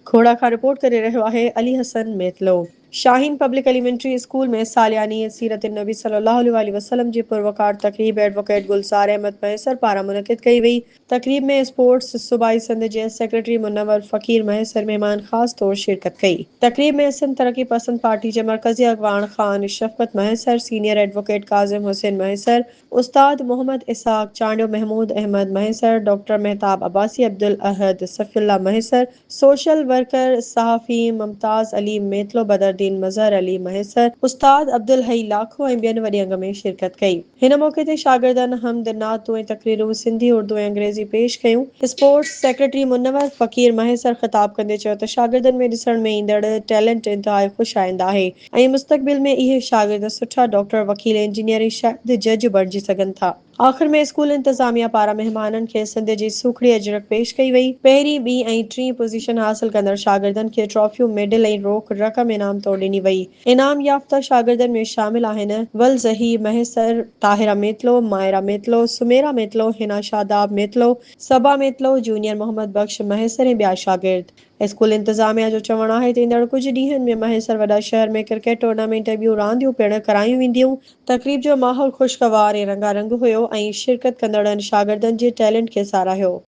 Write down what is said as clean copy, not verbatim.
کوڙا کان رپورٽ ڪري رهيو آهي Ali Hassan Mitlo. Shaheen public elementary school ۾ سالياني سيرت النبي صلي الله عليه واٰله وسلم جي پروقار تقريب ايڊووڪيٽ گلزار احمد مهيسر پاران منعقد ڪئي وئي. تقريب ۾ اسپورٽس صوبائي سنڌ جي سيڪريٽري منور فقير مهيسر مهمان خاص طور شرڪت ڪئي. تقريب ۾ سنڌ ترقي پسند پارٽي جي مرڪزي اڳواڻ خان شفقت مهيسر، سينيئر ايڊووڪيٽ ڪاظم حسين مهيسر، استاد محمد اسحاق چانڊيو، محمود احمد مهيسر، ڊاڪٽر مهتاب عباسي، عبدالاحد صفي الله مهيسر، سوشل ورڪر صحافي ممتاز علي ميتلو، بدرالدين مظهر علي مهيسر، استاد عبدالحئي لاکو ۽ ٻين وڏي انگ ۾ شرڪت ڪئي. هن موقعي تي شاگردن حمد، نعتون ۽ تقريرون سنڌي، اردو ۽ انگريزي پيش ڪيون. اسپورٽس سيڪريٽري منور فقير مهيسر خطاب ڪندي چيو ته شاگردن ۾ ڏسڻ ۾ ايندڙ ٽيلنٽ انتهائي خوش آئنده آهي. ۽ مستقبل ۾ اهي شاگرد سٺا ڊاڪٽر، وڪيل، انجنيئر ۽ شايد جج بڻجي سگهن ٿا. آخر ۾ اسڪول انتظاميا پاران مهمانن کي سنڌ جي سوکڙي اجرڪ پيش ڪئي وئي. پهرين، ٻي ۽ ٽين پوزيشن حاصل ڪندڙ شاگردن کي ٽرافيون، ميڊل ۽ روڪ رقم انعام طور ڏني وئي. انعام يافته شاگردن ۾ شامل آهن، ولزهي مهيسر، طاهره ميتلو، مائره ميتلو، سميرا ميتلو، حنا شاداب ميتلو، صبا ميتلو، جونيئر محمد بخش مهيسر ۽ ٻيا شاگرد. اسڪول انتظاميا جو چوڻ آهي ته ايندڙ ڪجهه ڏينهن ۾ مهيسر وڏا شهر ۾ ڪرڪيٽ ٽورنامينٽ ۽ ٻيون رانديون پڻ ڪرايون وينديون. تقريب جو ماحول خوشگوار ۽ رنگا رنگ هيو ۽ شرڪت ڪندڙن شاگردن جي ٽيلنٽ کي ساراهيو.